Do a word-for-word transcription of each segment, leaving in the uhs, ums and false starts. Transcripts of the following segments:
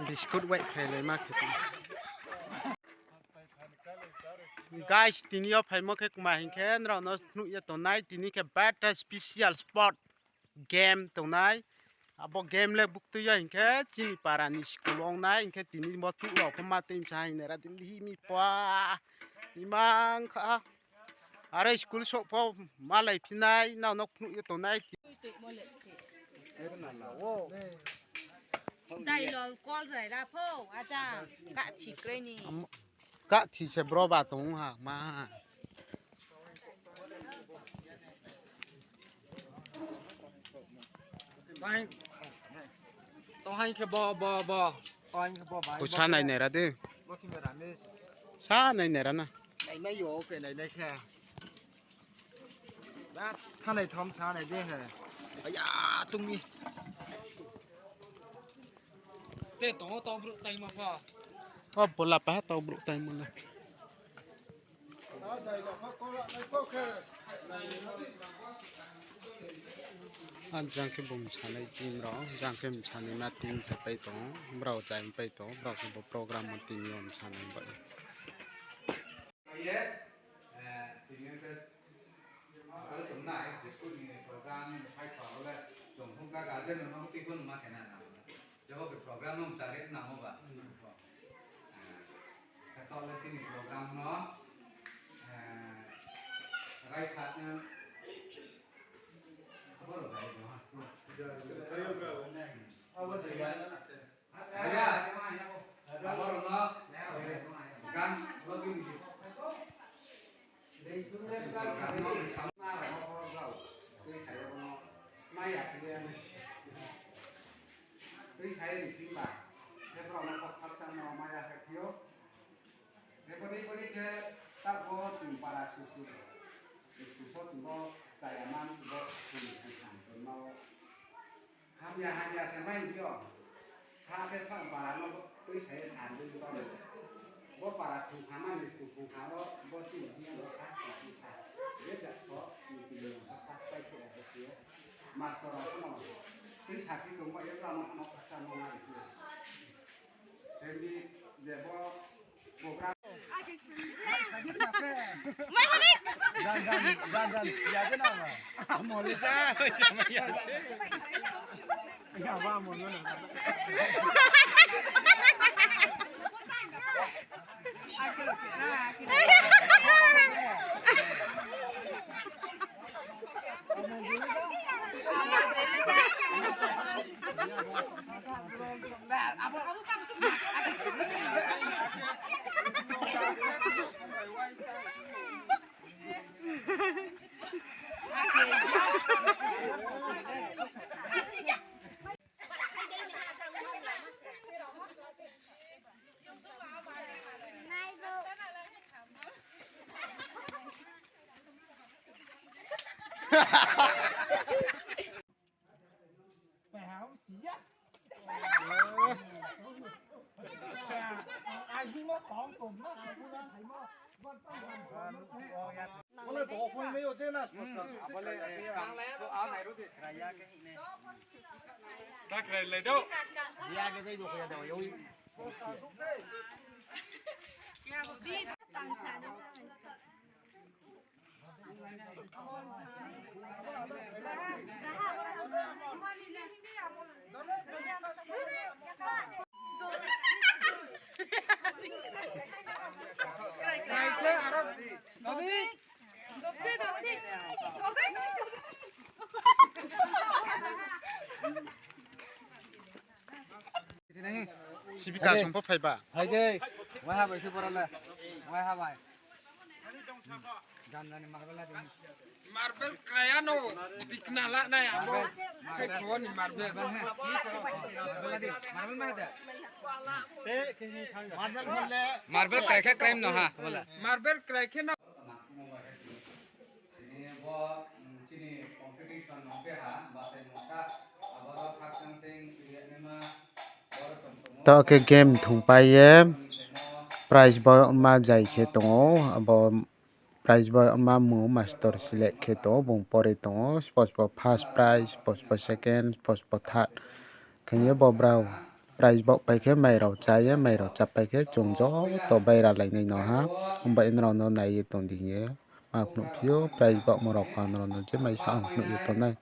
Biskut wai khailai ma khe. Guys, tini o phaimo khe kuma hinkhe norokno phunukya tongnai, tini khe beta special sport game tongnai. Abo game le buktwi o hinkhe chini para ni school o wngnai, hinkhe tini bo tuk rok pho ma twi msa hinwi ra di limi pa imang kha. Aro school sok pho malai phinai, nao nok phunuk yo tongnai. Dai lol kol rai ra pho, acha, ka chi kreni. Am-, ka chi se bro ba tong ha ma. Tong hai khe bo, bo, bo. Tong hai khe bo bai. Ko sa nai nera de. Bo khe mera me. Sa nai nera na. Nai nai yo, ke nai nai khe. Ba, thanai thom sa nai de he. Aya, tungmi. Te tongo tobru tai ma pha. O bola pa tobru tai ma na. Ah, jang khe bo msanai team rok, jang khe msanai ma team khe pai tongo, borok jai pai tongo, borok khe bo program o tini o msanai bai. Aye, eh, tini o khe, aro tong nai, school ni program ni khai pa bole, tong phung ka guardian no twi phone ma khe na na. Jabo khe program no mchari namo ba. Eh, khe tole tini program no, eh, rai khat no, khobor bai no. Aya, aborokno gan logi di. Twi sai rokno maya khe twi sai ri phimba, khe borokno kok khakchangno maya khe phio. Khe bwdwi bwdwi khe tabuk chwng para suk suk, suk suk bo chwng bo chaya man bo chwng suk suk tongma o. Hamya hamya se mai bio. Sa khe sa para no twi sai sa dwi ba. Bo para khung kha mani su khung kha ro bo chi ni ya ro sa sa sa sa. Ye da ko ni ti ni sa sa sai khe da si. Master ro ko no. Twi sa ki tong ba ye ra no no sa sa no na ri. Tendi je bo program. Sibika songpo phaiba. Hai de. Wai ha bai se borok le. Wai ha bai. Ganjani marble la de. Marble krayano dikna la nai abo. Marble. Khai khoni marble. Marble la de. Marble ma de. Marble krai khe crime no ha, wala. Marble krai khe no. Tini bo, mm, chini competition nong khe ha, batai nong kha, aboro khakchang sing riyanaima, boro tong tongo. To khe game thung pai ye, prize bo ma jai khe tongo, abo prize bo ma mu master select khe tongo, bung pori tongo, sports bo first prize, sports bo second, sports bo third, khe ye bo brao. Prize bok pai khe mai rok cha ye, mai rok cha pai khe chwng joto bai ra lai nai no ha. Hwnba ino rok no nai ye tong di hinye. Ma phunuk phio prize bok mo rok phan rok no je mai sa ang phunuk ye tong nai.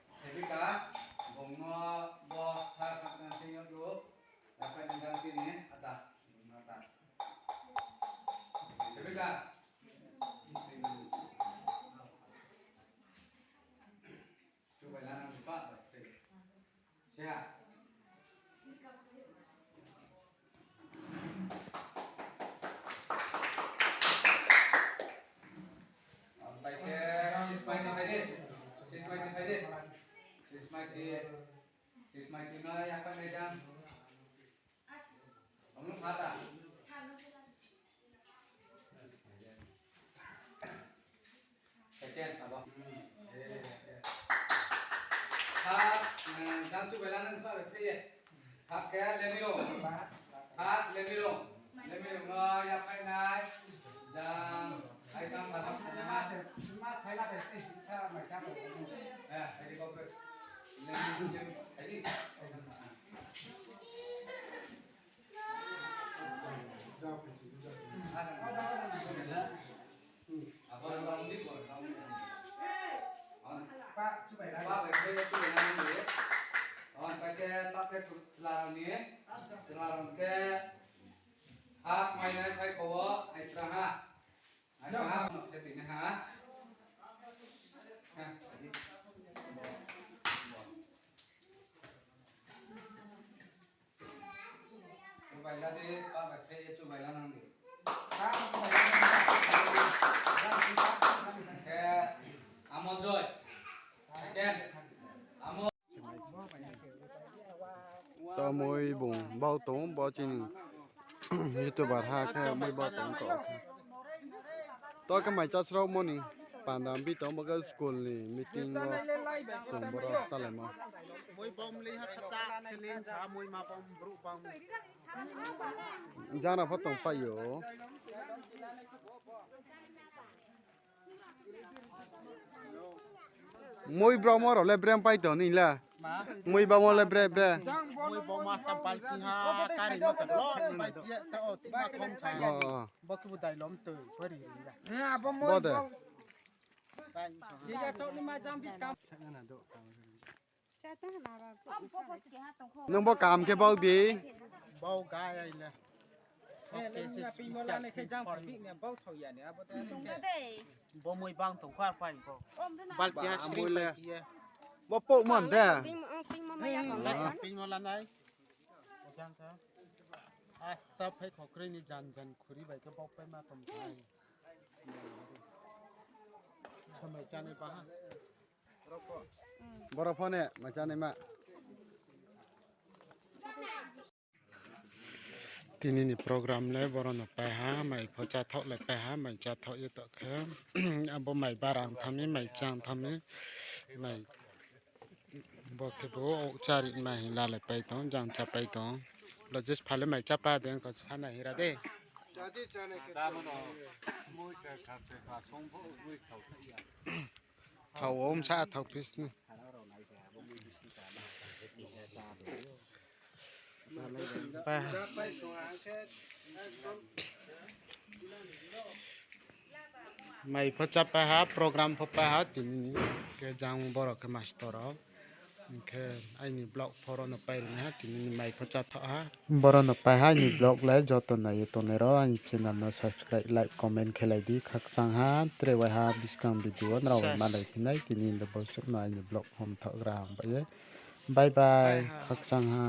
Second, abo. Hmm. Eh, eh. Third, eh, jang chu bai lana nung pa bai phai ye. Third ke Lemiro. Third Lemiro. Lemiro no ya phai nai. Jang, ai sang ba thang phai nai. Mas, mas phai la bai, eh, sa mai sa bai. Eh, ai di ko pe. Lem, lem, ai di. Ai sang ba. Chubai la di, pa bai phai ye chubai la nang di. Khe, Amo Joy. Second. Amo. Tomoi bung bau tong bo chini YouTuber ha khe mui bo tong to. To khe mai chasrok moni panda bi tong bo khe school ni meeting o chwng boro chalaimo. Moi bom le ha khata khe le sa moi ma bom bru bang. Jana pho tong paio. Mui bro mo role brem pai to ni la. Mui ba mo le bre bre. Mui bo ma ta balti ha kari ma ta lo pai pia ta o ti ma khom cha. Oh, oh. Bo ki bu dai lom tu pari ri la. He abo mui. Bo de. Bo. Dai so. Diga chok ni ma jam bis kam. Chak na do. Nung bo kam khe bau di. Bau gai ai le. Eh, le nung ya pingmo la ne khe jang phi ne bau thau ya ne abo te. Bo mui bang tong khar pai ko. Bal kya sri pai kya. Bo pok mon de. Pingmo, pingmo ma ya ko. Pingmo la nai. Jang kha. Asta phai khokri ni jan jan khuri bai khe bok pai ma tom khai. Samai chani pa ha. Borok phone machani ma. Tini ni program le borok no pai ha, mai pho chathok le pai ha, mai chathok ye tokhe. Abo mai barang thami, mai chang thami, mai bo khe bo chari ma hin la le pai tong, jang cha pai tong. Lo jis phale mai cha pa de ko sana hira de. Thao om sa thao pis ni. Mai pho cha pa ha, program pho pa ha, tini ni khe jang borok khe master rok. Hwnkhe aini vlog phoro no pairwkha, tini ni mai pho chathok ha. Boro no pai ha aini vlog le joto naiwi tongnai rok aini channel no subscribe, like, comment khe lai di khakchang ha. Tre wai ha bwskang video no rok bai ma lai phinai tini ni bo suk no aini vlog hom thok gra ham bai ye. Bye bye khakchang ha.